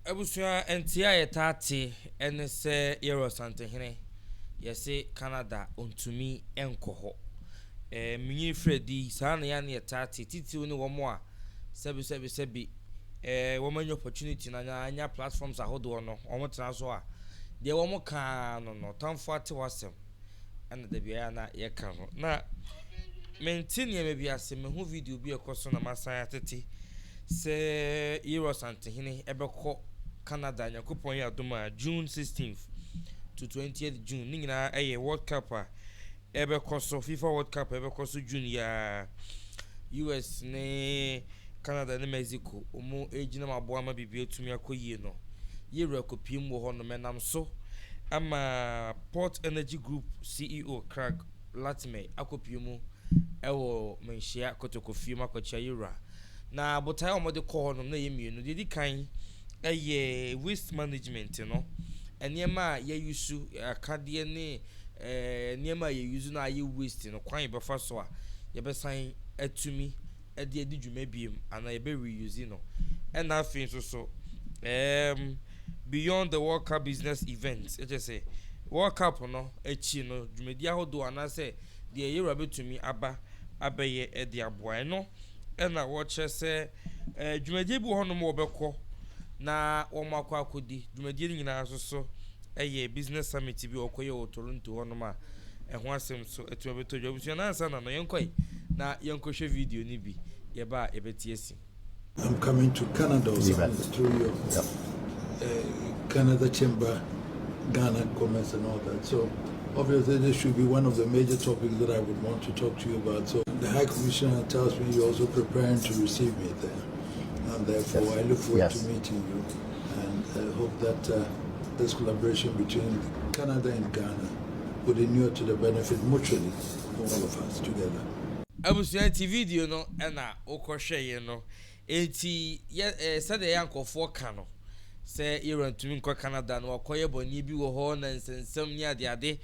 Abusua, nteɛ a yɛtaa te ne sɛ yɛwɔ Asantehene, yɛse Canada ɔntumi nkɔ hɔ. Ɛɛ menyini firi adi, saa na yɛa ne yɛtaa te, titiriw ne wɔn a sɛbi sɛbi sɛbi ɛɛ wɔn anya opportunity na anya platforms ahodoɔ no, wɔn tena so a, deɛ wɔn kaa no, ɔtamfo ate w'asɛm ɛna dabi a na yɛka no. Na mente nneɛma bi ase, mehu video bi a ɛkɔ so na masan atete sɛ yɛwɔ Asantehene ɛbɛkɔ Canada, Nyankopɔn yɛ adom a, June 16th to 20th June. Ne nyinaa ɛyɛ World Cup a ɛbɛkɔ so, FIFA World Cup a ɛbɛkɔ so June yaa, US ne Canada ne Mexico wɔn gyina mu aboa ma biribi atumi akɔ yie no. Yɛwura kɔpiem wɔ hɔnom, ɛnam so ama Port Energy Group CEO Craig Latimer akɔpie mu ɛwɔ Manhyia Kotokofie mu akɔkyia yɛwura. Na botaeɛ a wɔde kɔ hɔnom na ɛyɛ mmienu. Deɛ di kan ɛyɛ waste management no, nneɛma a yɛyusu akadeɛ ne nneɛma a yɛyusu no a ayɛ waste no, kwan yɛbɛfa so a yɛbɛsan atumi ɛde adi dwuma biem anaa yɛbɛ reuse no. Ɛna afei nso so beyond the World Cup business event, ɛkyɛ sɛ World Cup no akyi no, dwumadi ahodoɔ anaasɛ deɛ yɛwura bɛtumi aba abɛyɛ ɛde aboa ɛno. Ɛna wɔkyerɛ sɛ dwumadie bi wɔ hɔnom a wɔbɛkɔ na wɔn akɔ akɔdi dwumadie no nyinaa nso so ɛyɛ business summit bi a wɔkɔyɛ wɔ Toronto hɔnom a ɛho asɛm so ɛtumi abɛtɔ dwa. Abusua, nansa na no yɛnkɔe na yɛnkɔhwɛ video no bi, yɛba a yɛbɛte asi. I'm coming to Canada also through your Canada Chamber, Ghana Commerce and all that. So obviously this should be one of the major topics that I would want to talk to you about. So the High Commissioner tells me you're also preparing to receive me there. And therefore I look forward to meeting you and hope that this collaboration between Canada and Ghana would inure to the benefit mutually for all of us together. Abusua, ti video no ɛna wokɔhwɛ yɛ no. Eti yɛ sɛdeɛ yɛ nkɔfoɔ ka no sɛ yɛwura ntumi nkɔ Canada no, wakɔyɛ bɔnne bi wɔ hɔ na nsɛnsɛm ne adeade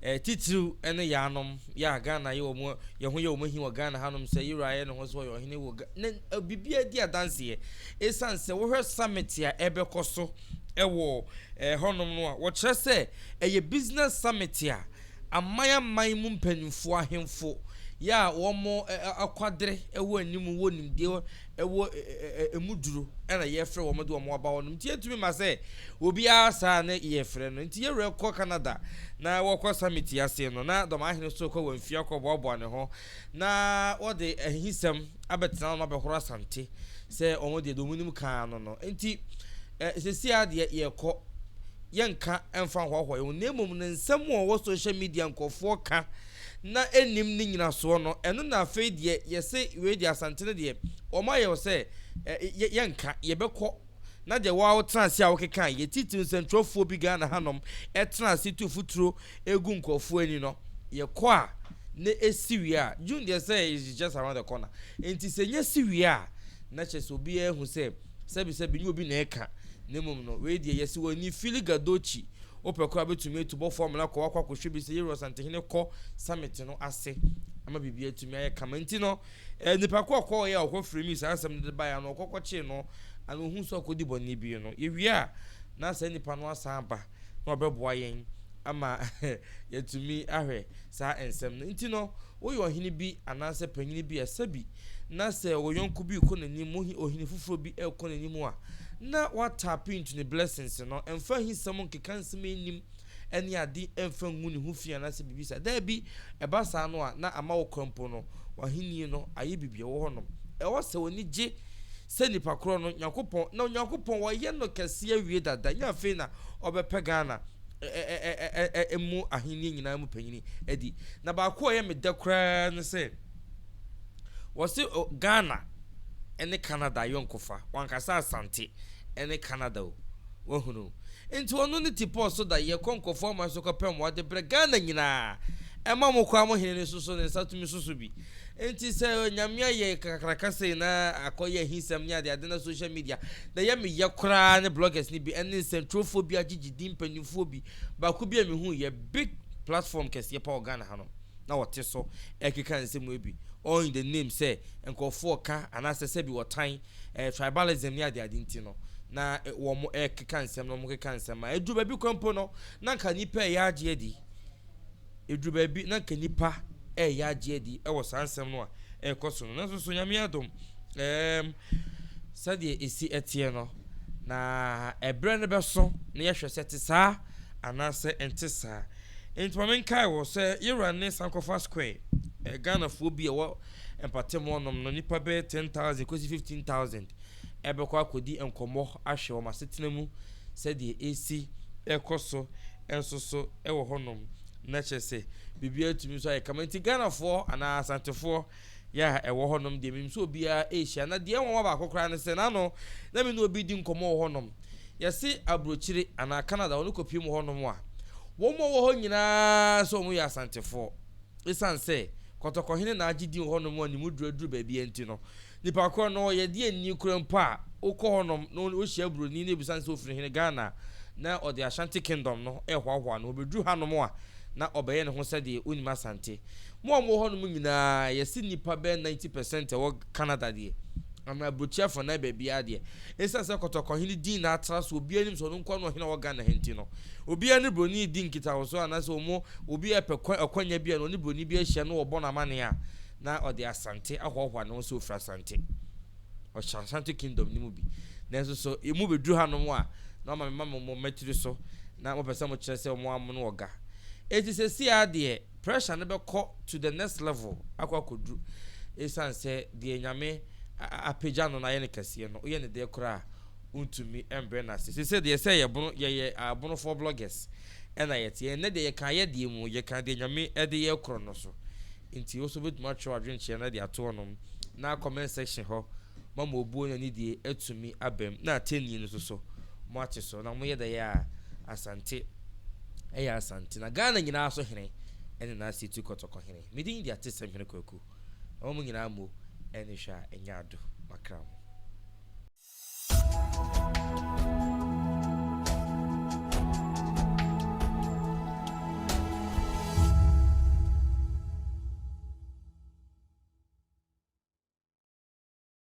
titiriw ɛne yɛanom yɛ a Ghana yɛ wɔn yɛn ho yɛ wɔn ahi wɔ Ghana hanom sɛ yɛwura ayɛ ne ho sɛ ɔyɛ ɔhene wɔ Ga ne biribi adi adanseɛ. Esan sɛ wɔhwɛ summit a ɛbɛkɔ so ɛwɔ hɔnom no a, wɔkyerɛ sɛ ɛyɛ business summit a aman aman mu mpanimfoɔ, ahemfo yɛ a wɔn akwadere ɛwɔ anim, wɔ nimdeɛ ɛwɔ emu duro, ɛna yɛfrɛ wɔn de wɔn aba hɔnom. Nti yɛntumi ma sɛ obiara saa ne yɛfrɛ no. Nti yɛwura kɔ Canada na wɔkɔ summit ase no, na dɔm ahene so kɔ wɔn fie akɔ boaboa ne ho na wɔde ahisɛm abɛtena wɔn abɛhoro Asante sɛ wɔn deɛ dɔm nim kaa no. Nti sisi adeɛ yɛkɔ, yɛnka ɛmfa hoahoa yɛn, na mmom ne nsɛm a wɔwɔ social media nkɔfoɔ ka na ɛnim ne nyinasoɔ no, ɛno na afei deɛ yɛsɛ wei deɛ Asante no deɛ wɔn ayɛ wɔ sɛ yɛnka yɛbɛkɔ na deɛ wɔn tena ase a wɔkeka yɛ titi nsɛntwerɛfoɔ bi Ghana hanom ɛtena ase tu futuro egu nkurɔfoɔ ani no. Yɛkɔ a na esi wie a, June deɛ sɛ is just around the corner, nti sɛ nye si wie a, na kyerɛ sɛ obiara ehu sɛ sɛbi sɛbi nye obi na ɛka. Na mmom no, wei deɛ yɛsi wɔ ni fili gadochi wopɛ koraa bɛtumi atu bɔ fam na kɔ wakɔ akɔhwɛ bi sɛ yɛwura Asantehene kɔ summit no ase ama biribi atumi ayɛ kama. Nti no nipa ko ɔkɔ yɛ a ɔkɔ firi mi saa asɛm no de baeɛ no, ɔkɔkɔ kyee no ana ohun sɛ ɔkɔdi bɔnne bi no, yɛwie a na saa nipa no asan aba na ɔbɛboa yɛn ama yɛtumi ahwɛ saa nsɛm no. Nti no, woyɛ ɔhene bi anaasɛ panyin bi a sɛbi na sɛ ɔyɔnko bi kɔ n'anim, ohene foforɔ bi ɛkɔ n'anim a, na watap into ne blessings no, ɛmfa hisɛm nkeka nsɛm anim ɛne ade ɛmfa ngu ne ho fi anaasɛ biribi saa. Daabi, ɛba saa no a, na ama wo krampo no w'ahenni no ayɛ biribi ɛwɔ hɔnom. Ɛwɔ sɛ w'ani gye sɛ nipa korɔ no, Nyankopɔn na Onyankopɔn wɔyɛ no kɛseɛ awie dada, nyɛ afei na ɔbɛpɛ Ghana mu ahenni nyinaa mu panyini adi. Na baako a ɛyɛ me dɛ koraa ne sɛ wɔse Ghana ne Canada yɔnkofa, wankasa Asante ne Canada o, wahunu. Nti ɔno ne tipɔ so da yɛkɔ nkɔfoɔ ama so kɔpɛ mmoa de brɛ Ghana nyinaa, ɛma mo kɔ a mo hene no soso ne nsa tumi soso bi. Nti sɛ Nyame ayɛ kakraka sei na akɔyɛ ahisɛm ne adeade na social media na yɛ meyɛ koraa ne bloggers ne bi ɛne nsɛntwerɛfoɔ bi agyegye din, mpanimfoɔ bi baako bi a mehu yɛ big platform kɛseɛ pa wɔ Ghana ha no na wɔte so ɛkeka nsɛm bi all in the name sɛ nkurɔfoɔ ka anaasɛ sɛbi wɔtan tribalism ne adeade. Nti no na wɔn ɛkeka nsɛm na wɔn keka nsɛm a ɛduru baabi kwan mpo no na nka nipa ɛyɛ agye adi. Ɛduru baabi na nka nipa ɛyɛ agye adi ɛwɔ saa nsɛm no a ɛrekɔ so no. Nanso so Nyame adom, sɛdeɛ ɛsi ɛteɛ no, na ɛberɛ no bɛso na yɛhwɛ sɛ te saa anaasɛ ɛnte saa. Nti ma menkae wɔ sɛ yɛwura ne Sankofa Square, Ghanafoɔ bi a ɛwɔ mpatamu hɔnom no, nipa bɛyɛ 10,000 kɔsi 15,000 ɛbɛkɔ akɔdi nkɔmmɔ ahwɛ wɔn asetena mu sɛdeɛ ɛsi ɛkɔ so nso so ɛwɔ hɔnom, na kyerɛ sɛ biribiara tumi nso ayɛ kama. Nti Ghanafoɔ anaa Asantefoɔ yɛ a ɛwɔ hɔnom deɛ, menim sɛ obiara ɛrehyia. Na deɛ ɛnwanwa baako koraa ne sɛ, n'ano na me ne obi di nkɔmmɔ wɔ hɔnom, yɛse aburokyire anaa Canada wɔn kɔpie mu hɔnom a, wɔn a wɔ hɔ nyinaa sɛ wɔn yɛ Asantefoɔ, ɛsiane sɛ Kɔtɔkɔhene na agye din wɔ hɔnom a ne mu duraduru baabi nti no, nipa korɔ no ɔyɛ deɛ nni kora mpo a, wokɔ hɔnom na wohyia buroni na ebisa sɛ ofiri hene Ghana, na ɔde Ashanti Kingdom no ɛhoahoa no. Obɛduru hanom a, na ɔbɛyɛ ne ho sɛdeɛ onim Asante. Mo a mowɔ hɔnom nyinaa, yɛsi nipa bɛyɛ 90% ɛwɔ Canada deɛ anaa aburokyi afanan baabiara deɛ, ɛsiane sɛ Kɔtɔkɔhene din na atra so, obiara nim sɛ ɔno nkoa no ɔhene a ɔwɔ Ghana ha nti no, obiara ne buroni di nkitaho so, anaasɛ ɔmo obi ɛpɛ ɔkwanya bi a na ɔne buroni bi ahyia na ɔbɔ n'amane a, na ɔde Asante ahoahoa ne ho sɛ ofiri Asante, ɔhyɛ Asante Kingdom ne mu bi. Nanso so emu bɛduru hanom a, na ɔma mema mo mmatiri so na mopɛ sɛ mokyerɛ sɛ ɔmo amono ɔga. Eti sɛ si adeɛ pressure no bɛkɔ to the next level akɔ akɔduru, ɛsiane sɛ deɛ Nyame apagya no na ayɛ no kɛseɛ no, woyɛ ne deɛ koraa wontumi mbrɛ no ase. Sɛ deɛ sɛ yɛbono, yɛyɛ abonofoɔ bloggers ɛna yɛte ɛnɛ deɛ, yɛka yɛ deɛ mu, yɛka deɛ Nyame ɛde yɛ korɔ no so. Nti wo so bɛtumi atwerɛ adwenkyerɛ no de ato hɔnom na comment section hɔ ma ma obuo na nidie atumi abam na atɛnnie no nso so mo ate so na moyɛ dɛ yɛ a. Asante ɛyɛ Asante na Ghana nyinaa so hene ɛne n'ase tu Kɔtɔkɔ hene. Medin de Atesɛm Hene Kwaku, na wɔn nyinaa mo ɛne hwɛ a ɛnyɛ ado makra mo.